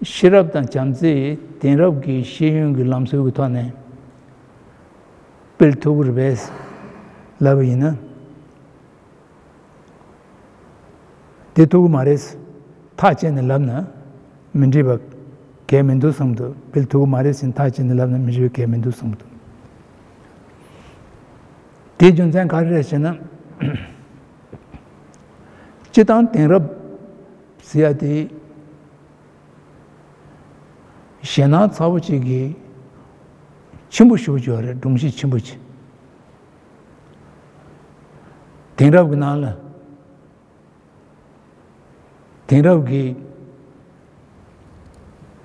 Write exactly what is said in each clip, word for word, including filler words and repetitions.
ཤེས་རབ་དང་བྱམས་བརྩེ་དེང་རབས་ཀྱི་ཤེས་ཡོན་གྱི་ལམ་སྲོལ་གྱི་ཐོག་ནས་སྤེལ་ཐུབ་ཀྱི་རེད་པས་ལབ་པ་ཡིན་ན། དེ་ཐུབ་ཀྱི་མ་རེད། ཐག་བཅད་ནས་ལབ་ན་མི་འགྲིག་པ་གལ་མི་འདུག་བསམ་འདུག་སྤེལ་ཐུབ་ཀྱི་མ་རེད་ཟེར་ཐག་བཅད་ནས་ལབ་ན་མི་འགྲིག་པ་གལ་མི་འདུག་བསམ་འདུག་དེའི་རྒྱུ་མཚན་ག་རེ་རེད་ཟེར་ན། སྤྱིར་བཏང་དེང་རབས་ཟེར་ཡ་དེ། ཞེད་སྣང་ཚ་པོ་གཅིག་གིས་ཆེན་པོ་ཞེ་པོ་ཅིག་ཡོད་རེད། སྒྲོམ་གཞི་ཆེན་པོ་ཅིག་དེང་རབས་ཀྱི་ནང་ལ། དེང་རབས་ཀྱི་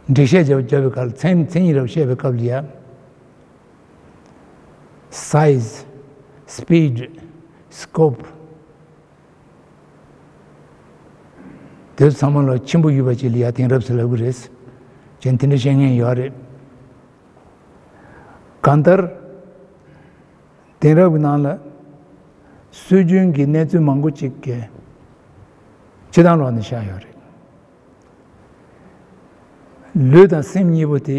འགྲེལ་བཤད་བརྒྱབ་བརྒྱབ་པའི་སྐབས་ལ་མཚན་མཚན་ཉིད་རབ་བཤད་པའི་སྐབས་ལ་ཡ། Size, speed, scope དེ་ཚོ་ཚང་མ་ལ་ཆེན་པོ་ཡོད་པ་ཅིག་ལ་ཡ་དེང་རབས་ཟེར་ལབ་ཀྱི་རེད། ཅན་དེ་འདྲ་བཤད་མཁན་ཡོད་རེད། གང་ལྟར། དེང་རབས་ཀྱི་ནང་ལ་སྲོལ་རྒྱུན་གྱི་གནས་ཚུལ་མང་པོ་ཅིག་གི་སྤྱིར་བཏང་ལོག་ནས་བཞག་ཡོད་རེད། ལུས་དང་སེམས་གཉིས་པོ་དེ་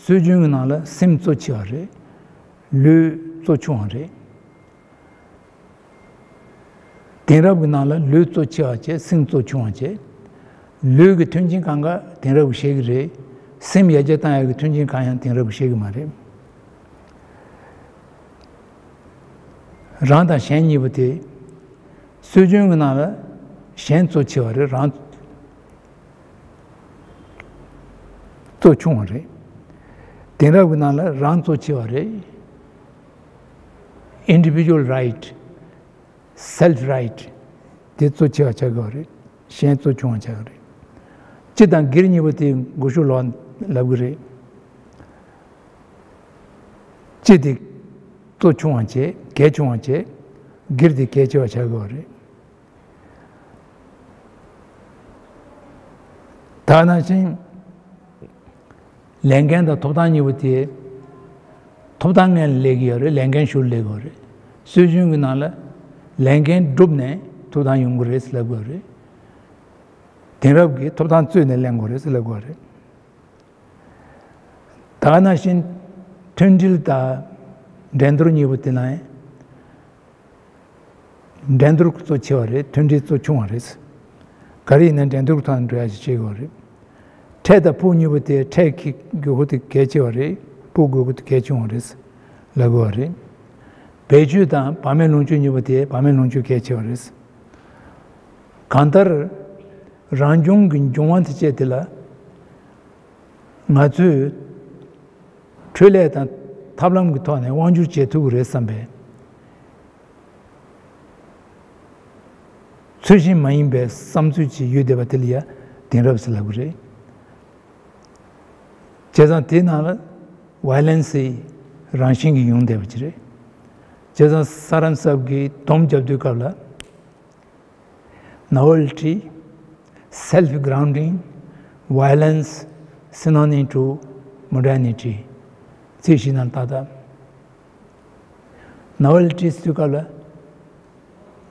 སྲོལ་རྒྱུན་གྱི་ནང་ལ་སེམས་གཙོ་ཆེ་བ་རེད། ལུས་གཙོ་ཆུང་བ་རེད། དེང་རབས་ཀྱི་ནང་ལ་ལུས་གཙོ་ཆེ་བ་བྱས་སེམས་གཙོ་ཆུང་བ་བྱས། ལུས་ཀྱི་མཐུན་རྐྱེན་གང་ག་དེང་རབས་ཀྱིས་ཤེས་ཀྱི་རེད། སེམས་ཡར་རྒྱས་བཏང་ཡག་གི་མཐུན་རྐྱེན་གང་ཡང་དེང་རབས་ཀྱིས་ཤེས་ཀྱི་མ་རེད། རང་དང་གཞན་གཉིས་པོ་དེ། སྲོལ་རྒྱུན་གྱི་ནང་ལ་གཞན་གཙོ་ཆེ་བ་རེད། རང་གཙོ་ཆུང་བ་རེད། དེང་རབས་ཀྱི་ནང་ལ་རང་གཙོ་ཆེ་བ་རེད། Individual right, self right དེ་གཙོ་ཆེ་བ་ཆགས་ཀྱི་ཡོད་རེད། གཞན་གཙོ་ཆུང་བ་ཆགས་ཀྱི་རེད། སྤྱི་དང་སྒེར་གཉིས་པོ་དེ་མགོ་གཞུག་ལོག་ལབ་ཀྱི་རེད། སྤྱི་དེ་གཙོ་ཆུང་བ་བྱས་གལ་ཆུང་བ་བྱས། སྒེར་དེ་གལ་ཆེ་བ་ཆགས་ཀྱི་ཡོད་རེད། ད་ནང་བཞིན་ལས་འགན་དང་ཐོབ་ཐང་གཉིས་པོ་དེ། ཐོབ་ཐང་སྔོན་ལ་སླེབས་ཀྱི་ཡོད་རེད། ལས་འགན་གཞུག་ལ་སླེབས་ཀྱི་ཡོད་རེད། སྲོལ་རྒྱུན་གྱི་ནང་ལ་ལས་འགན་བསྒྲུབས་ནས་ཐོབ་ཐང་ཡོང་གི་རེད་ཟེར་ལབ་ཀྱི་ཡོད་རེད། དེང་རབས་ཀྱི་ཐོབ་ཐང་རྩོད་ནས་ལེན་དགོས་རེད་ཟེར་ལབ་དགོས་རེད། ད་ག་ནང་བཞིན་མཐུན་སྒྲིལ་དང་འགྲན་བསྡུར་གཉིས་པོ་དེ་ནང་འགྲན་བསྡུར་གཙོ་ཆེ་བ་རེད། མཐུན་སྒྲིལ་གཙོ་ཆུང་བ་རེད། ག་རེ་ཡིན་ན་འགྲན་བསྡུར་ཐོག་ནས་འགྲོ་ཡ་ཞིག་བྱེད་དགོས་རེད། འཕྲད་དང་ཕུགས་གཉིས་པོ་དེ། འཕྲད་ཀྱི་དགོས་མཁོ་དེ་གལ་ཆེ་བ་རེད། ཕུགས་དགོས་མཁོ་དེ་གལ་ཆུང་བ་རེད་ལབ་དགོས་བ་རེད། བེད་སྤྱོད་དང་བག་མེད་ལོངས་སྤྱོད་གཉིས་པོ་དེ། བག་མེད་ལོངས་སྤྱོད་གལ་ཆེ་བ་རེད། གང་ལྟར། རང་བྱུང་གི་འབྱུང་བ་དེ་བཅས་དེ་ལ་ང་ཚོས་འཕྲོད་ལས་དང་ཐབས་ལམ་གྱི་ཐོག་ནས་དབང་སྒྱུར་བྱེད་ཐུབ་ཀྱི་རེད་བསམ་པའི་ཚུལ་བཞིན་མ་ཡིན་པའི་བསམ་ཚུལ་ཅིག་ཡོད་བསྡད་པ་དེ་ལ་ཡང་དེང་རབས་ཟེར་ལབ་ཀྱི་རེད། བྱས་ཙང་དེའི་ནང་ལ་ཝའི་ལེན་སི་རང་བཞིན་གྱིས་ཡོང་བསྡད་པ་ཅིག་རེད། བྱས་ཙང་ས་རན་སབ་ཀྱིས་སྡོམ་རྒྱབ་དུས་སྐབས་ལ། Novelty, self grounding, violence, synonym to modernity. ཚིག་བཞི་ནང་ཏག་ཏག Novelty ཟེར་དུས་སྐབས་ལ།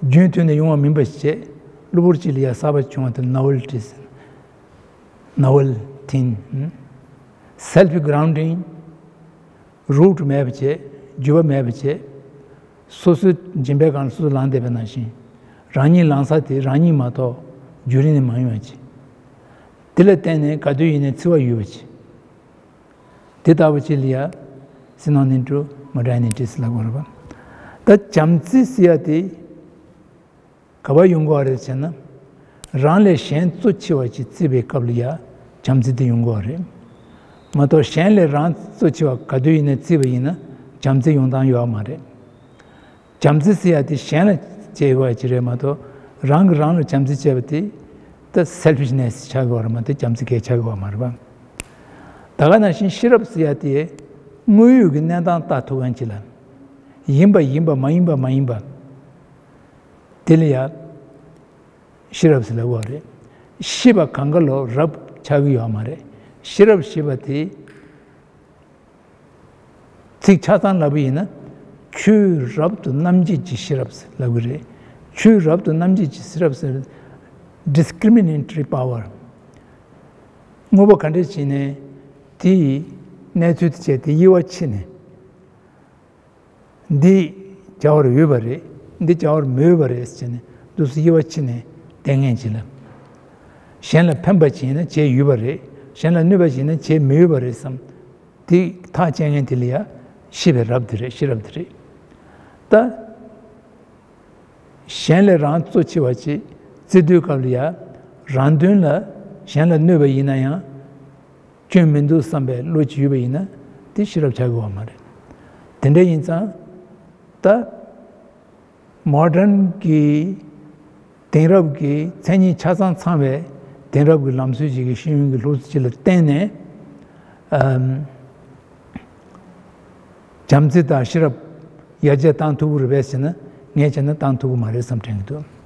རྒྱུན་མཐུད་ནས་ཡོང་བ་མིན་པ་ཞིག་བྱས། གློ་བུར་ཅིག་ལ་ཡ་གསར་པ་བྱུང་བ་དེ་novelty ཟེར། Novel thing. Self grounding. རུཊ་མེད་པ་བྱས། རྒྱུ་བ་མེད་པ་བྱས། སོ་སོའི་སྦྱིན་པའི་སྒང་ལ་སོ་སོ་ལངས་བསྡད་པ་ནང་བཞིན། རང་ཉིད་ལངས་ས་དེ་རང་ཉིད་མ་གཏོགས་རྒྱུན་རིང་ནས་མ་ཡོང་བ་བྱས། དེ་ལ་བརྟེན་ནས་ག་དུས་ཡིན་ནའི་འཚེ་བ་ཡོད་པ་བྱས། དེ་ལྟ་བུ་ཅིག་ལ་ཡ་synonym to modernity ལབ་དགོས་རེད་པ། ད་བྱམས་བརྩེ་ཟེར་ཡ་དེ། ག་པར་ཡོང་གི་ཡོད་རེད་ཟེར་ན། རང་ལས་གཞན་གཙོ་ཆེ་བ་ཅིག་བརྩིས་པའི་སྐབས་ལ་ཡ་བྱམས་བརྩེ་དེ་ཡོང་གི་ཡོད་རེད། མ་གཏོགས་གཞན་ལས་རང་གཙོ་ཆེ་བ་ག་དུས་ཡིན་ན་བརྩིས་པ་ཡིན་ན་བྱམས་བརྩེ་ཡོང་སྟངས་ཡོད་མ་རེད། བྱམས་བརྩེ་ཟེར་ཡ་དེ་གཞན་ལ་བྱེད་དགོས་ཡ་ཅིག་རེད་མ་གཏོགས། རང་གིས་རང་ལ་བྱམས་བརྩེ་བྱས་པ་དེ་ད་selfishness ཆགས་ཀྱི་ཡོད་རེད་མ་གཏོགས་བྱམས་བརྩེ་གལ་ཆགས་ཀྱི་ཡོད་མ་རེད་པ། ད་ག་ནང་བཞིན་ཤེས་རབ་ཟེར་ཡ་དེ་དངོས་ཡོད་ཀྱི་གནས་སྟངས་ལྟ་ཐུབ་མཁན་ཅིག་ལ། ཡིན་པ་ཡིན་པ། མ་ཡིན་པ་མ་ཡིན་པ། དེ་ལ་ཡ་ཤེས་རབ་ཟེར་ལབ་ཀྱི་ཡོད་རེད། ཤེས་པ་གང་ག་ལོ་རབ་ཆགས་ཀྱི་ཡོད་མ་རེད། ཤེས་རབ་ཞེས་པ་དེ་ཚིག་ཆ་ཚང་ལབ་པ་ཡིན་ན། ཆོས་རབ་ཏུ་རྣམ་འབྱེད་ཀྱི་ཤེས་རབ་ཟེར་ལབ་ཀྱི་རེད། ཆོས་རབ་ཏུ་རྣམ་འབྱེད་ཀྱི་ཤེས་རབ་ཟེར། Discriminatory power. དངོས་པོ་ག་འདྲ་བྱས་ནས་དེའི་གནས་ཚུལ་དེ་བྱས་ཏེ་དབྱེ་བ་ཕྱེ་ནས། འདི་བྱ་བར་འོས་པ་རེད། འདི་བྱ་བར་མི་འོས་པ་རེད་ཟེར་ནས་འདུག་སེ་དབྱེ་བ་ཕྱེ་ནས་བསྟན་མཁན་ཅིག་ལ། གཞན་ལ་ཕན་པ་ཅིག་ཡིན་ན་བྱས་འོས་པ་རེད། གཞན་ལ་གནོད་པ་ཅིག་ཡིན་ན་བྱས་མི་འོས་པ་རེད་བསམ། དེ་ཐག་བཅད་མཁན་དེ་ལ་ཡ་ཤེས་པའི་རབ་དེ་རེད། ཤེས་རབ་དེ་རེད། ད། གཞན་ལས་རང་གཙོ་ཆེ་བ་ཅིག་བརྩི་དུས་སྐབས་ལ་ཡ། རང་དོན་ལ་གཞན་ལ་གནོད་པ་ཡིན་ན་ཡང་སྐྱོན་མི་འདུག་བསམ་པའི་བློ་ཅིག་ཡོད་པ་ཡིན་ན་དེ་ཤེས་རབ་ཆགས་ཀྱི་ཡོད་མ་རེད། དེ་འདྲ་ཡིན་ཙང་ད་མོ་ཌན་གྱི་དེང་རབས་ཀྱི་མཚན་ཉིད་ཆ་ཚང་ཚང་བའི་དེང་རབས་ཀྱི་ལམ་སྲོལ་ཅིག་གི་ཤེས་ཡོན་གྱི་ལུགས་སྲོལ་ཅིག་ལ་བརྟེན་ནས། ཨམ། བྱམས་བརྩེ་དང་ཤེས་རབ་ཡར་རྒྱས་བཏང་ཐུབ་ཀྱི་རེད་པས་ཟེར་ན། ངས་བྱས་ན་བཏང་ཐུབ་ཀྱི་མ་རེད་བསམ་དྲན་གྱི་འདུག